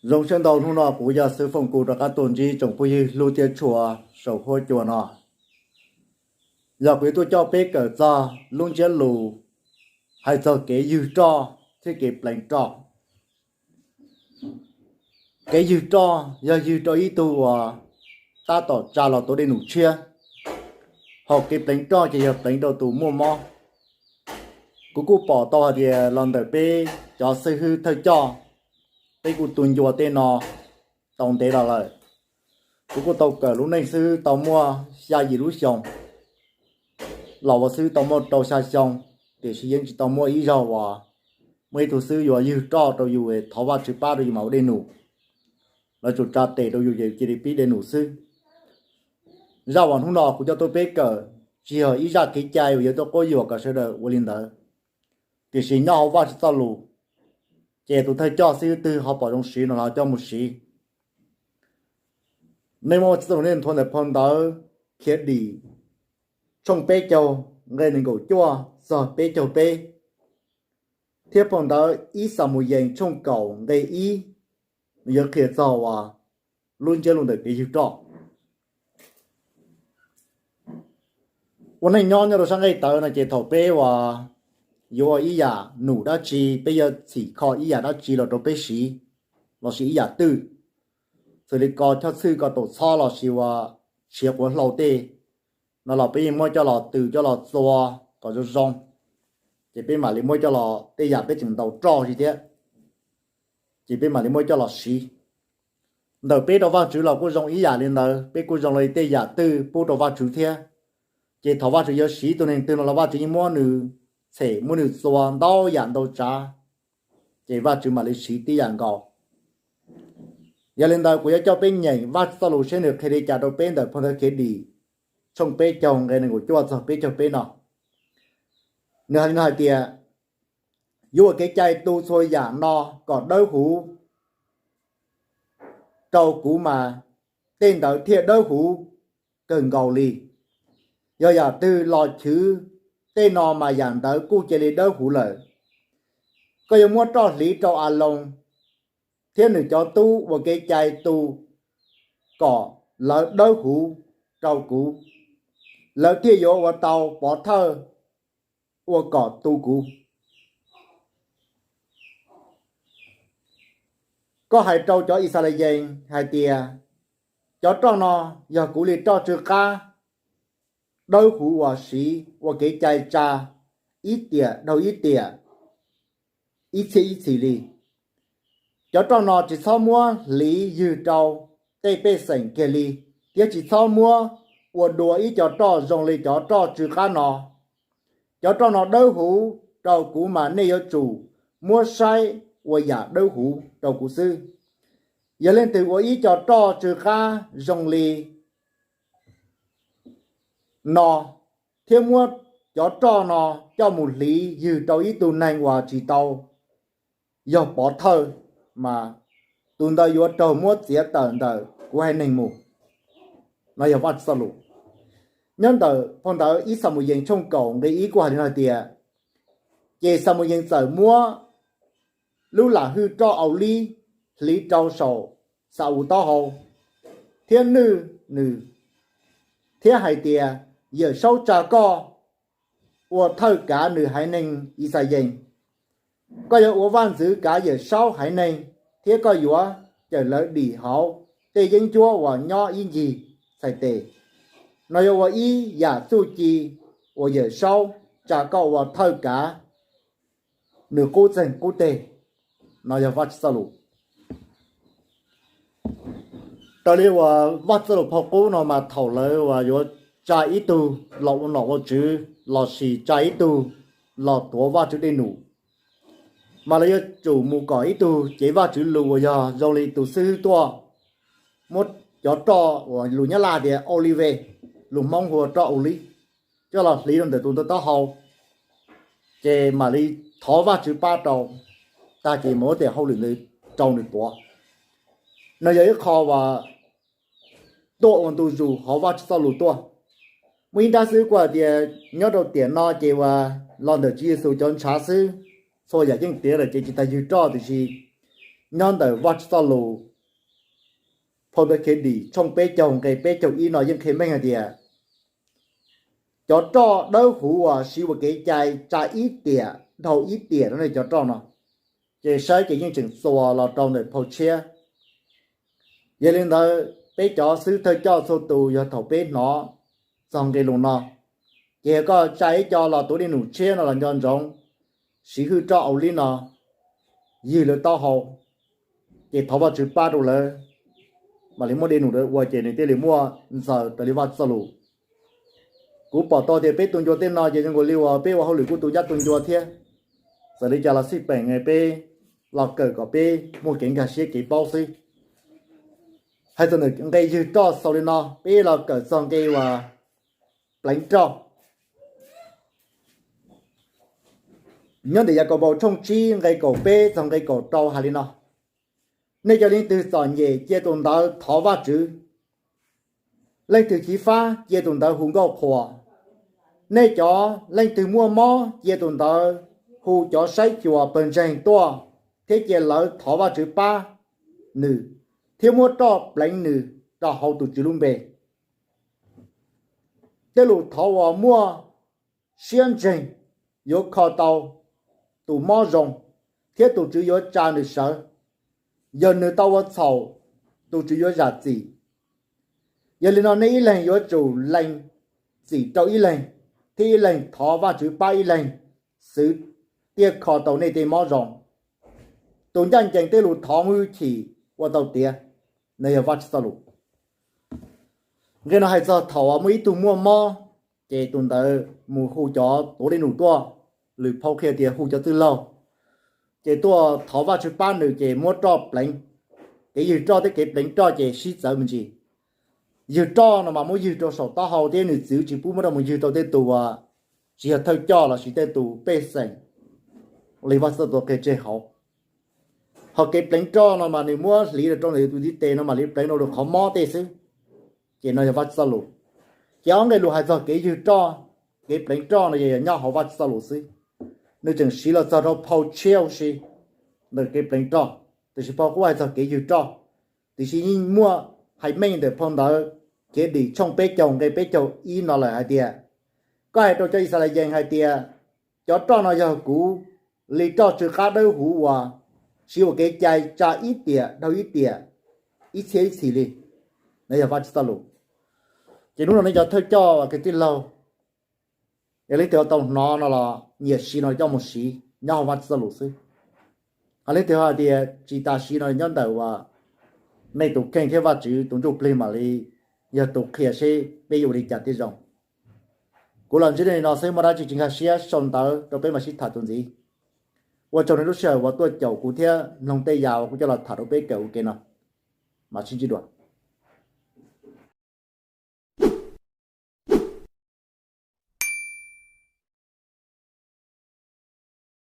Zoo siab ntau hnub no kuv yog xwb foom kuv rov qab tuaj ntsib tsoom phooj ywg hlub thiab tshua saum huab cua no. Yog kuv yuav tuaj coj peb kawm txog lub ntsiab lus hais txog kev ywg roj thiab kev pleev roj. Kev ywg roj yog ywg rau ib tug uas tab tom tsa los tuav dej num tshiab, hos kev pleev roj ces yog pleev rau tus muaj mob. Kuv kuj pom tau hais tias los ntawm peb cov xib hwb thawj coj, peb kuj tu ncua tej no tau ntev los lawm. Kuv kuj tau kawm lub neej xwb tau muaj xya yim lub xyoo, los ua xwb tau muaj rau xya xyoo, tiam sis yeej tsis tau muaj ib zaug uas muaj ib tug xwb yuav ywg roj rau yus thov Vajtswv pab rau yus mam ua dej num. Lawv tsuas tsa tes rau yus ces cia li pib dej num xwb. Zaj uas hnub no kuv coj tuaj peb kawm tsis yog ib zaj kev cai uas yuav tuaj quab yuam kom sawv daws ua li ntawd, tiam sis nyob hauv Vajtswv txoj lus, ces tus thawj coj xib hwb twg ho pom zoo siv no los coj mus siv. Nej muaj Vajtswv txoj lus nej nthuav ntawm phau ntawv Khiav Dim tshooj peb caug nqe nees nkaum cuaj txog peb caug peb, thiab phau ntawv ib Xamuyees tshooj kaum nqe ib, nws yuav qhia txog uas lub ntsiab lus ntawm kev ywg roj. Ua neej nyob nyob rau sab nqaij tawv no ces thaum peb uas yuav ua ib yam num dab tsi, peb yuav txhim kho ib yam dab tsi los rau peb siv, lossis ib yam twj, xws li ko choj txhwj ko taus txhob lossis uas tshiav quav hlau tej no los peb yeej muab coj los tws coj los txua kom zoo zoo, ces peb mam li muab coj los, tej yam peb tseem ntaus roj thiab, ces peb mam li muab coj los siv. Ntawm peb rau Vajtswv los kuj zoo ib yam li ntawd, peb kuj zoo li tej yam twj pub rau Vajtswv thiab. Ces thaum Vajtswv yuav siv tus neeg twg no los Vajtswv yeej muab nws txhem muab nws txua ntau yam ntau tsav, ces Vajtswv mam li siv tib yam nkaus. Yog li ntawd kuv yuav coj peb nyeem Vajtswv txoj lus seb nws qhia li cas rau peb ntawm phau ntawv Khiav Dim tshooj peb caug nqe nees nkaum cuaj txog peb caug peb no. Nws hais li no hais tias, yuav ua kev cai tu txhua yam no kom dawb huv rau kuv mas tej ntawd thiaj dawb huv kawg nkaus li. Yog yam twg los chwv tej no mas yam ntawd kuj cia li dawb huv lawm. Koj yuav muab roj hliv rau Aloos thiab nws cov tub ua kev cai tu kom lawv dawb huv rau kuv, lawv thiaj yuav ua tau pov thawj ua kom tu kuv. Koj hais rau cov Yixalayees hais tias, cov roj no yog kuv li roj tsw qab dawb huv uas siv ua kev cai tsa ib tiam dhau ib tiam, ib txhiab ib txhis li. Cov roj no tsis txhob muab hliv ywg rau tej pej xeem kiag li, thiab tsis txhob muab ua dua ib co roj zoo li cov roj tsw qab no. Cov roj no dawb huv rau kuv mas nej yuav tsum muab saib ua yam dawb huv rau kuv xwb. Yog leej twg ua ib co roj tsw qab zoo li no thiab muab cov roj no coj mus hliv ywg rau ib tug neeg uas tsis tau yog pov thawj, mas tus ntawd yuav raug muab txiav tawm ntawm kuv haiv neeg mus. No yog Vajtswv txoj lus. Nyob ntawm phau ntawv ib Xamuyees tshooj kaum nqe ib kuj hais li no hais tias, ces Xamuyees txawm muab lub lam hwj roj au lib hliv rau saum Xa-ules taub hau thiab nwj nws, thiab hais tias, Yawmsaub tsa koj ua thawj kav nws haiv neeg Yixalayees. Koj yuav ua vaj ntxwv kav Yawmsaub haiv neeg, thiab koj yuav cawm lawv dim hauv tej yeeb ncuab uas nyob ib ncig txhais tes. No yuav ua ib yam txuj ci uas Yawmsaub tsa koj ua thawj kav nws qub txeeg qub teg. No yog Vajtswv txoj lus. Raws li uas Vajtswv txoj lus phau qub no mas thaum lawv uas yuav tsa ib tug los ua nom ua tswv lossis tsa ib tug los tuav Vajtswv dej num, mas lawv yuav tsum mus kom ib tug cev Vajtswv lus uas yog zoo li tus xib hwb tuaj, muab cov roj uas lus Nyab Laj tias olive, lus Hmoob hu ua roj au lib, coj los hliv rau ntawm tus ntawd taub hau, ces mam li thov Vajtswv pab rau, tag kis mas muab tej hauj lwm ntawd rau nws tuav. No yog ib qho uas tuaj ua ntu zus hauv Vajtswv txoj lus tuaj. Muaj ib nrab xwb kuj hais tias nyob rau tiam no ces uas los ntawm Tswv Yexus cov ntshav xwb, txhua yam yeej tiav lawm ces tsis tas ywg roj, tiam sis nyob ntawm Vajtswv txoj lus, phau ntawv Khiavdim tshooj peb caug nqe peb caug ib no yeej qhia meej hais tias cov roj dawb huv uas siv ua kev cai tsa ib tiam dhau ib tiam no ne, cov roj no ces saib ces yeej tseem txuas los rau ntawm phau tshiab. Yog li ntawd peb cov xib hwb thawj coj txhua tus, yog thaum peb hnov txog nqe lus no, ces yog koj tsa ib co los tuav dej num tshiab no los nco ntsoov, siv hwj roj ua li no ywg lawv taub hau, ces thov Vajtswv pab rau lawv, mam li muab dej num ntawd ua ces nws thiaj li muaj ntxaws raws li Vajtswv txoj lus. Kuv pom tau tias peb tus ncua tej no ces zoo nkaus li uas peb ua hauj lwm kuj tu ncab tu ncua thiab, txawm li cas los xij peem peb los kawm kom peb muaj kev nkag siab kev paub xwb. Hais txog ntawm nqe ywg roj xaus li no, peb los kawm txog nqe uas pleev roj. Nyob ntawm Yakaunpaus tshooj tsib nqe kaum peb txog nqe kaum rau hais li no: Nej cov leej twg txom nyem, cia tus ntawd thov Vajtswv. Leej twg chiv fab, cia tus ntawd hu nkauj qhuas. Nej cov leej twg muaj mob, cia tus ntawd hu cov saib xyuas pawg ntseeg tuaj, thiab cia lawv thov Vajtswv pab nws, thiab muab roj pleev nws rau hauv tus Tswv lub npe. Tej lus thov uas muaj siab ntseeg yuav kho tau tus mob zoo, thiab tus Tswv yuav tsa nws sawv. Yog nws tau ua txhaum, tus Tswv yuav zam txim. Yog li no nej ib leeg yuav tsum lees txim rau ib leeg, thiab ib leeg thov Vajtswv pab ib leeg, xwv thiaj kho tau nej tej mob zoo. Tus ncaj ncees tej lus thov muaj hwj chim ua tau tiav. No yog Vajtswv txoj lus. Nqe no hais txog thaum muaj ib tug muaj mob, ces tus ntawd mus hu cov tuav dej num tuaj, lwm phau qhia tias hu cov txwj laug, ces tuaj thov Vajtswv pab nws ces muab roj pleev. Kev ywg roj thiab kev pleev roj ces sib txawv me ntsis. Ywg roj no mas muab ywg rau saum taub hau thiab nws txwv tsis pub muab rau mus ywg rau tej tus uas tsis yog thawj coj lossis tej tus pej xeem li Vajtswv txoj lus qhia tseg hauv. Ho kev pleev roj no mas nws muab hliv rau ntawm tus ntiv tes no mam li pleev rau qhov mob tej xwb. Ces no yog Vajtswv txoj lus. Ces ob nqe lus hais txog kev ywg roj, kev pleev roj no yog nyob hauv Vajtswv txoj lus xwb. Nws tseem siv los txog rau phau tshiab huv si ntawm kev pleev roj, tiam sis phau qub hais txog kev ywg roj. Tiam sis yeej muaj hais meej ntawm phau ntawv Khiavdim tshooj peb caug nqe peb caug ib no lawm hais tias, koj hais rau cov Yixalayees hais tias, cov roj no yog kuv li roj tsw qab dawb huv uas siv ua kev cai tsa ib tiam dhau ib tiam, ib txhiab ib txhis li. No yog Vajtswv txoj lus. Ces hnub no nej cov thawj coj kwv tij laug, yog leej twg tau hnov no los nyiam siv no coj mus siv nyob hauv Vajtswv txoj lus xwb. Ho leej twg hais tias tsis tas siv no nyob ntawm uas nej tus kheej thiab Vajtswv tus ntsuj plig mam li yog tus qhia seb peb yuav ua li cas thiaj zoo. Kuv los ntsib nej li no xwb, muaj dab tsi tsis nkag siab sau ntawv rau peb mam sib tham tus ntxiv. Ua tsaug nej lub sij hawm uas tuaj caum kuv thiab mloog tej yam uas kuv coj los tham rau peb kawm ua ke no. Mam sib ntsib dua.